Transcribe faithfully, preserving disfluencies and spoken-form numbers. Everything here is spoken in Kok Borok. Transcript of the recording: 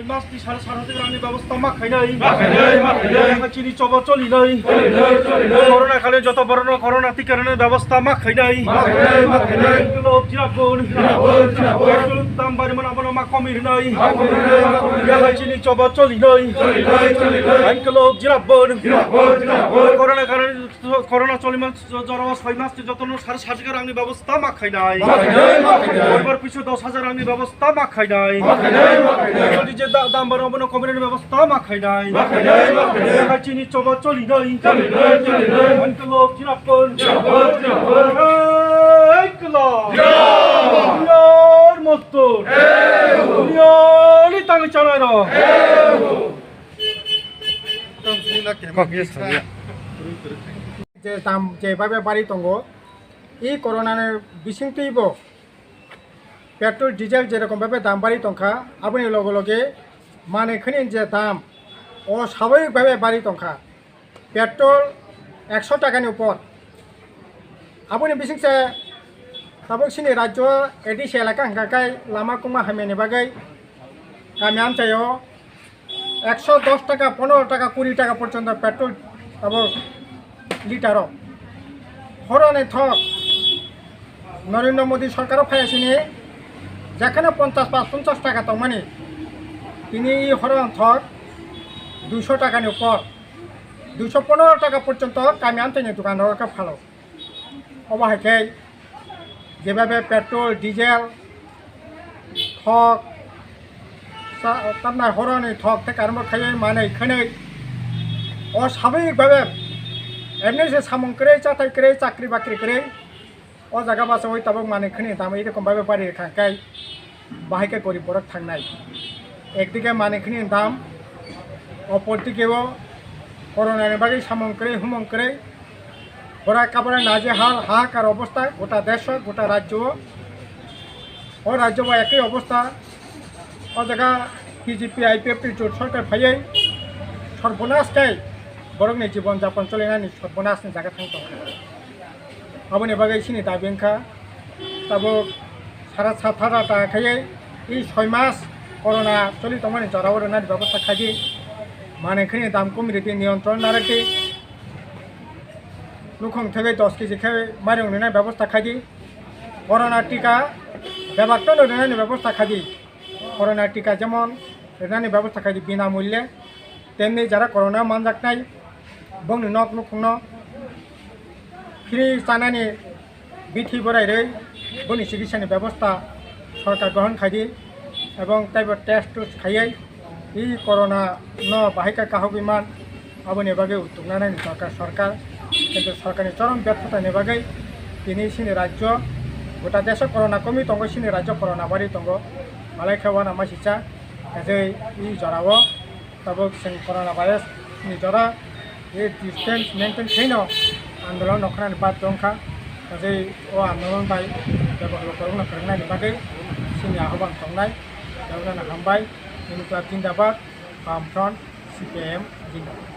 Mas ni sare sat hajar rangni bebosta ma khainai. Ma khainai, ma khainai. Chini choba cholinai. Cholinai, cholinai. Corona kale joto borokno corona tika rwnani bebosta ma khainai. Ma khainai, ma khainai. Ang kolo jirabon. Jirabon, jirabon. Dam bari mana bono ma komi rwnai. Ma komi rwnai, ma komi rwnai. Chini choba cholinai. Cholinai, cholinai. Ang kolo jirabon. Jirabon, jirabon. Corona kale Corona choliman jorao soi mas ni jotono sare sat hajar rangni bebosta ma khainai. Ma khainai, ma khainai. Poribar pichhe dos hajar rangni bebosta ma khainai. Ma khainai, ma khainai. Chini je da-, dam baro bono komi rwnani bebosta ma khainai. Ma khainai, ma khainai. Chini choba cholinai. Cholinai, cholinai. Ang kolo jirabon. Jirabon, jirabon. Hey, kolo. Jirabon. Yar mosto. Hey. Yar ni tang chanai ro. Hey. Je dam je babe bari tongo, i corona ni bisingtwi bo petrol, diesel je rokom babe dam bari tongkha, aboni loge loge manwi khani je dam o saboi babe bari tongkha. Petrol ekso taka ni upor. Aboni bisingse tabuk chini rajyo A D C elaka hwnkha khe lama kwma hamyani bagwi kami amchaio ekso dos taka, pondro taka, kuri taka porjonto petrol tabuk litero. Horoni thok Narendra Modi sorkaro phaiya sini jekheno ponchash ba ponchash taka tongmani, tini horoni thok duiso takani upor, duiso pondro taka porjonto kami amchaini dokan rok khe phalo. Obo hai khe jebabe petrol, diesel, thok, sa-, tamnai horoni thok tei karmo khaiwi manwi khwnwi o sabik babe emni se samung kwrwi, chathai kwrwi, chakri bakri kwrwi o jaga bachawi tabuk manwi khwnwi tamo erokom babe bari rwkha khe bahai khe gorib borok thangnai. Ekdike manwi khwnwi dam, opor dike o corona ni bagwi samung kwrwi humung kwrwi, bora kabra naje hal hahakar obostha gota desho, gota rajyo o. O rajyo bo ekoi obostha, o jaga B J P I P F T jot sorkar phaiwi sorbonas khe borokni jibon japon cholinani sorbonas ni jaga thang tongkha. Aboni bagwi chini dabi wngkha, tabuk sara sat hajar taka khaiwi i soi mas corona choli tongmani jorao rwnani bebosta khaidi, manwi khani dam kumi rwdi, niyontron narwkdi, nukhung thagwi dos kg khe mairung rwnani bebosta khaidi, corona tika bebak tono rwnani bebosta khaidi. Corona tika jemon rwnani bebosta khaidi binamulye, temni jara corona manjaknai bongni nok nukhungno free chanani bithi borai rwi boni chikitsani bebosta sorkar grohon khaidi, ebong teibo test test khaiwi i corona no bahai khe kahogwi man. Aboni bagwi utuknani sorkar, sorkar, kintu sorkarni chorom bethotaini bagwi tini chini rajyo, gota deso corona komwi tongo, chini rajyo corona bari tongo, malai khe uanama sisa, kajai i jorao tabuk chwng corona virus ni jora, e distance maintain khaino andolon rok khnani bad wngkha, kajai o andolon bai bebak rok kwrwngno kwrwngnani bagwi chini ahoban tongnai, bebak rokno hambai, chini club jindabad, Bam Front, C P I M jindabad.